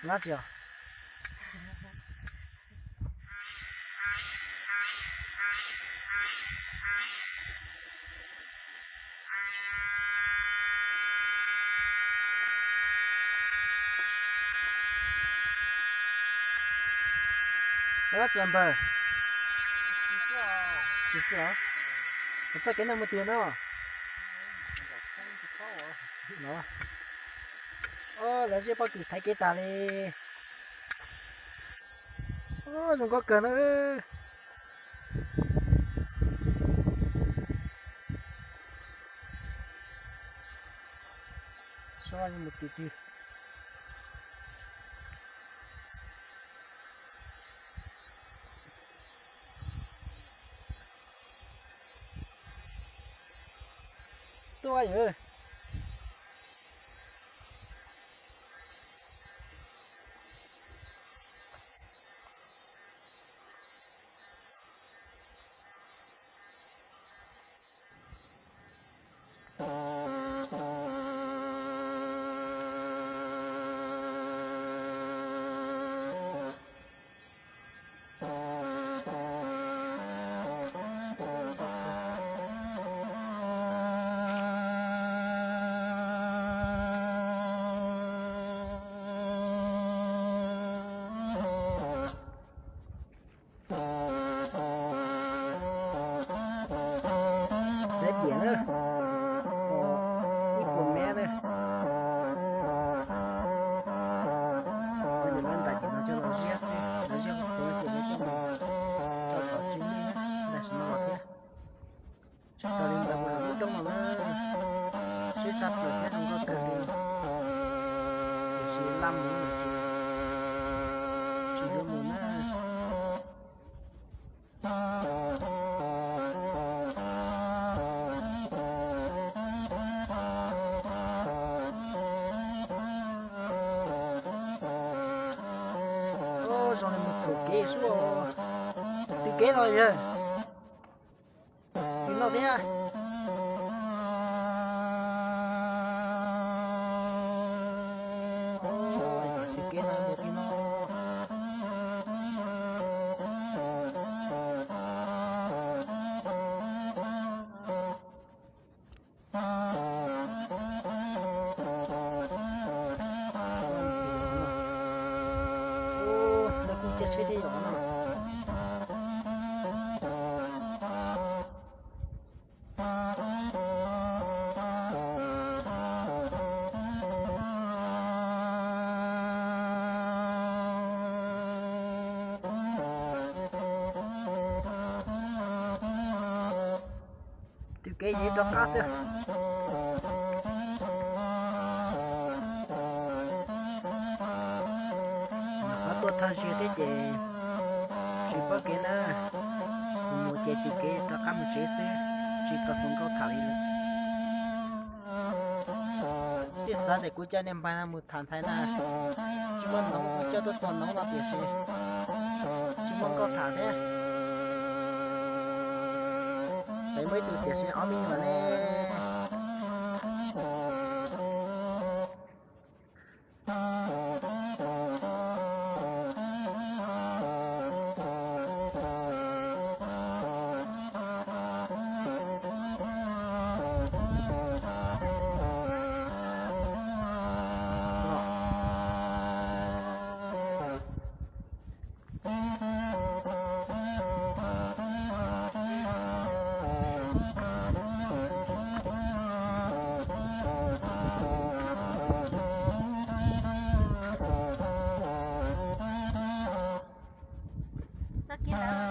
Nab tsis os. Nab tsis npawg. Tsis xwb os. Txoj kev no mus twg no? Lawv zej pob kws thaiv kev tas li. Zoo nkauj kawg na. Saib mus twg twg. Tuaj yawg. Dab diam na, ib puas mev na. Ces lawv ntais ces lawv coj los ziab xwb, lawv ziab qhuav ces lawv coj los tso tom tsev neeg na, tam sim no los thiab. Tsis tas li ntawd mus lub roob no na, siab tshaj plaws thiab zoo nkauj kawg li, tiam sis laj mus lawm ces tsis yuav mus na. Zoo li mus txhum kev xwb. Twg kev no yawg? Twg no thiab? Twg kev no, twg no. Lawv kuj cia tsheb thiab yom no. Twg kev yim rov qab xwb. Nyuam qhuav tuaj thawj zaug thiab ces tsis paub kev na. Mus mus ces twg kev rov qab mus tsev xwb, tsis tau hluas nkauj tham li lawm. Twb xav tias kuv coj niag npawg no mus tham ntxhais na, tsis muaj noov, coj tuaj txog noov no tiam sis tsis muaj nkauj tham thiab. Pem muaj ib tug tiam sis ob me nyuam ne. Txoj kev ntawd